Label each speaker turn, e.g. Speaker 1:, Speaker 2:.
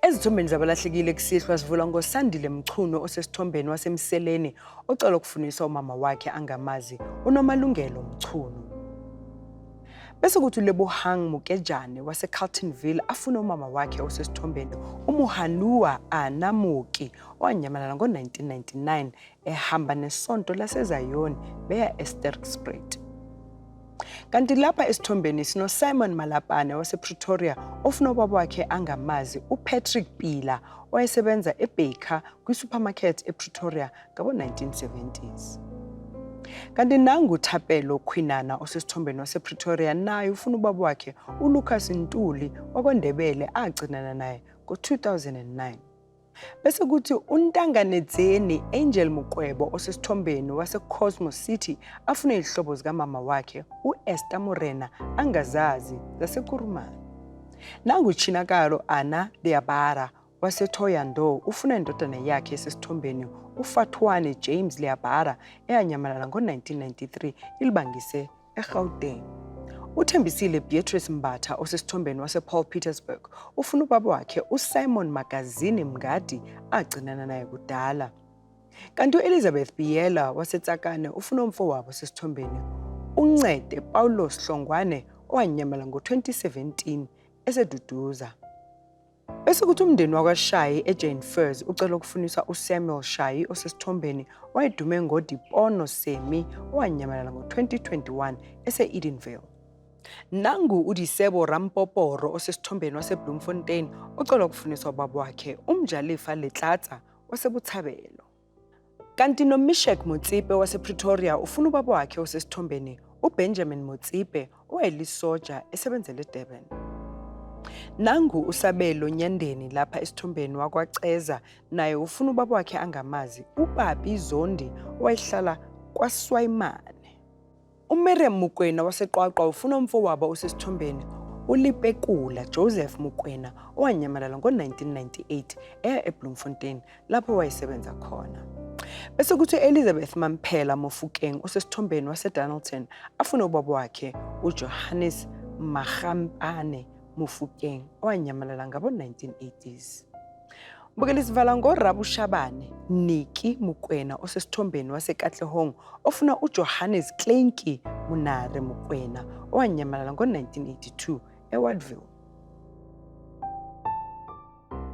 Speaker 1: Ezithombeni zabalahlekile kusihlwa sivula ngoSandile Mchunu osesithombeni waseMseleni ocela ukufuniswa umama wakhe angamazi uNomalungelo Mchunu. Bese kuthi uLebohang Mokejane waseCarltonville afune umama wakhe osesithombeni uMohanua Anamoki owanyamalala ngo-1999 ehamba nesonto laseZayoni beya eSterkspruit. Kanti lapha esithombeni sino-Simon Malapane wasePretoria ofuna ubaba wakhe angamazi uPatrick Pila owayesebenza eBaker kwi-supermarket ePretoria ngabo-1970s. Kanti nangu Thapelo Khwinana osesithombeni wasePretoria naye ufuna ubaba wakhe uLucas Ntuli wakwaNdebele agcinana naye ngo-2009. Bese kuthi uNtanganedzeni Angel Mukwebo osesithombeni waseCosmo City afune izihlobo zikamama wakhe u-Esther Morena angazazi zaseKurumane. Nangu Chinakalo Anna Leabara waseThoyandou ufuna indodana yakhe esesithombeni uFathwane James Leabara eyanyamalala ngo-1993 ilibangise eGauteng. Uthembisile Beatrice Mbatha osesithombeni wasePaul Petersburg ufuna ubaba wakhe uSimon Magazini Mngadi agcinana naye kudala. Kanti u-Elizabeth Biyela waseTsakane ufuna umfowabo osesithombeni uNcede Paulos Hlongwane owanyamala ngo-2017 eseduduza. Bese kuthi umndeni wakwaShayi eJane Furs ucela ukufuniswa uSamuel Shayi osesithombeni wayedume ngoDipono Semi owanyamalala ngo-2021 ese-Edenvale. Nangu uDisebo Rampoporo osesithombeni waseBloemfontein ocela ukufuniswa ubaba wakhe uMjalifa Letlatsa waseButhabelo. Kanti noMishek Motsipe wasePretoria ufuna ubaba wakhe osesithombeni uBenjamin Motsipe owayelisoja esebenzele eDurban. Nangu uSabelo Nyandeni lapha esithombeni wakwaCeza naye ufuna ubaba wakhe angamazi uPapi Zondi owayehlala kwaSwayimane. UMiriam Mokoena waseQwaqwa ufuna umfowabo osesithombeni uLipekula Joseph Mokoena owanyamalala ngo-1998 eya eBloemfontein lapho wayesebenza khona. Bese kuthi Elizabeth Mamphela Mofokeng osesithombeni waseDonnelton afune ubaba wakhe uJohannes Magampane Mofokeng owanyamalala ngabo-1980s. Mbukeli sivala ngoRabu Shabane Niki Mokoena osesithombeni waseKatlehong ofuna uJohannes Klenki Munare Mokoena owanyamalala ngo-1982 eWadville.